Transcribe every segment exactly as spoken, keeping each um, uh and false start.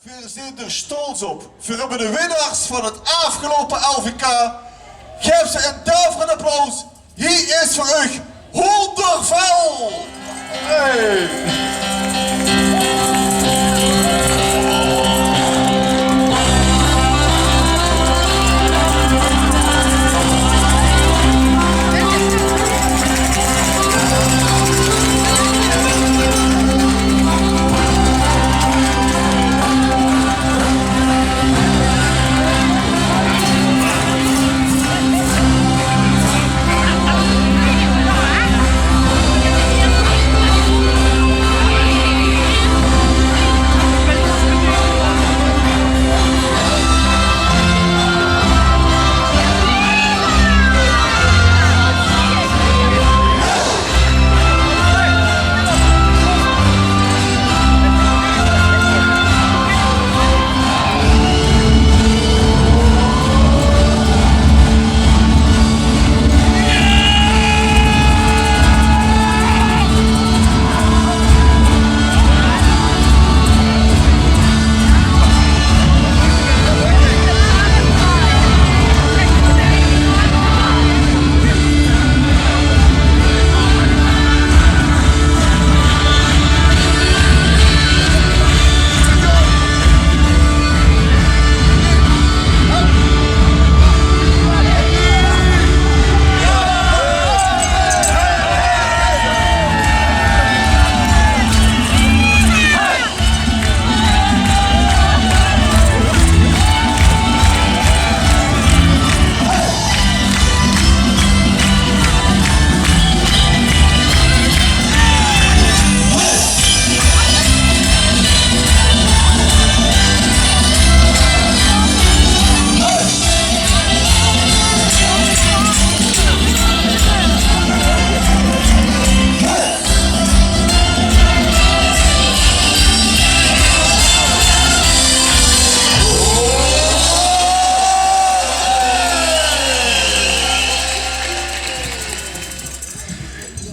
Veer zeen d'r sjtols op. Veer höbbe de winnaars van 't aafgeloupe L V K. Gaef ze ein daverend applaus. Hie is veur uch Hoendervel. Hey.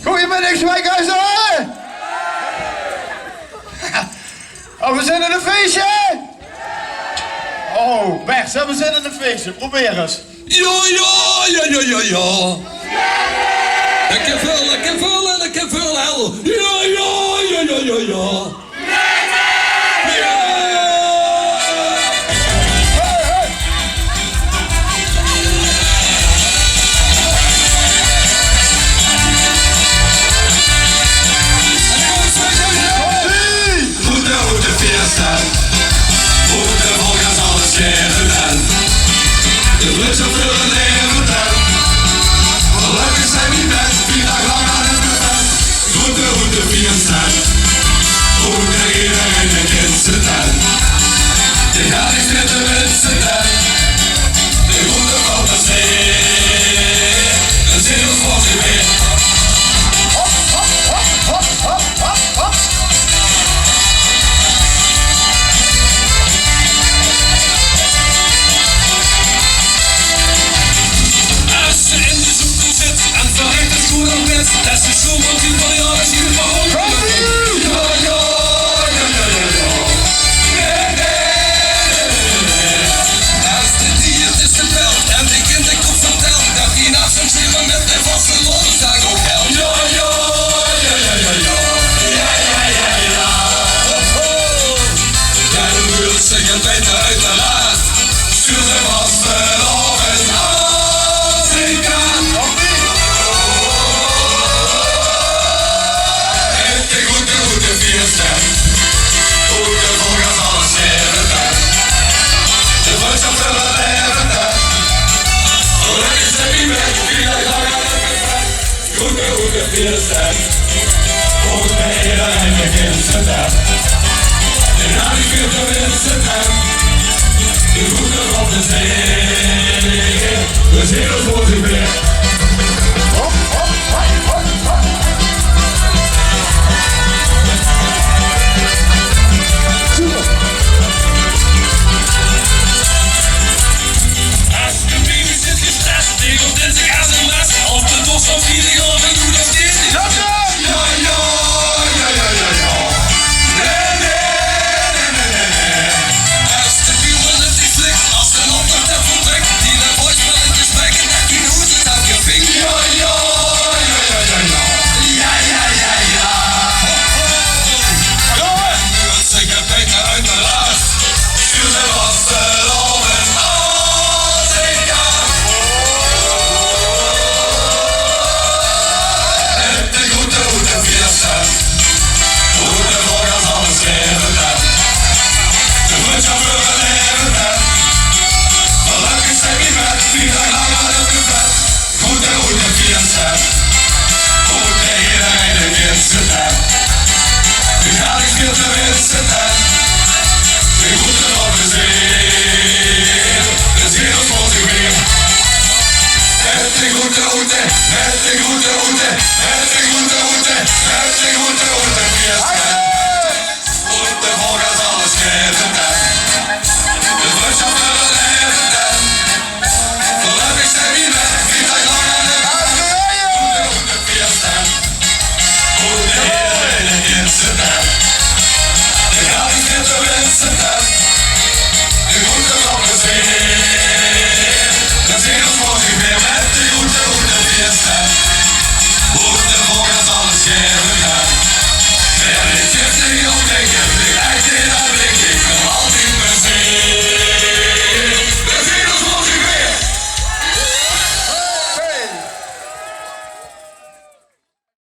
Goeiemiddig, Zwijkhuizen! Oh, we zeen in e feesje! Oh, Bert, we zeen in e feesje. Probeer ens. Jao, jao, jao, jao, jao, jao. Lekker väöl, lekker väöl en lekker väöl hel. Jao, jao, jao, jao, jao, jao. Jao. Hey, hey. Hoete, hoete, fiesta. Hoete, volgas alles gaeve dan. De vlucht op de leven dan. Gelukkig zeen we best, wie dat lang aan het bestaan. Hoete, hoete, fiesta. Hoete, iedereen de kindse dan. De gaat is met de mensen dan. De hoete van de zee. Een zin voor zich weer. Hop, hop, hop, hop, hop. Es ze in de zoekel zit en verrekt is good aan bed, det is zoe, want die van die alles in de verhoogd. Jao, jao, jao, jao, jao, jao. Nae, nae, nae, nae, nae, nae. Es de diëtiste belt en de kinderkop vertelt det die naast hem zitten met de vaste lol, dan zeg ik: "Jao, jao, jao, jao, jao, jao, jao. Jao, jao, jao, jao." Ho, ho. Dan wil ze je beter uit de laat. Stuur ze vast vanaf een Afrika. Hoete, hoete, fiesta. Hoete, volgas alles gaeve dan. De vlucht op de leven dan. Hoe lang is het niet meer? Wie lang, lang, lang, lang. Hoete, hoete, fiesta. Hoete, iedereen de kindse dan. De naam is weer de winste dan. De hoete van de zee. We zeen ons voor zich weer.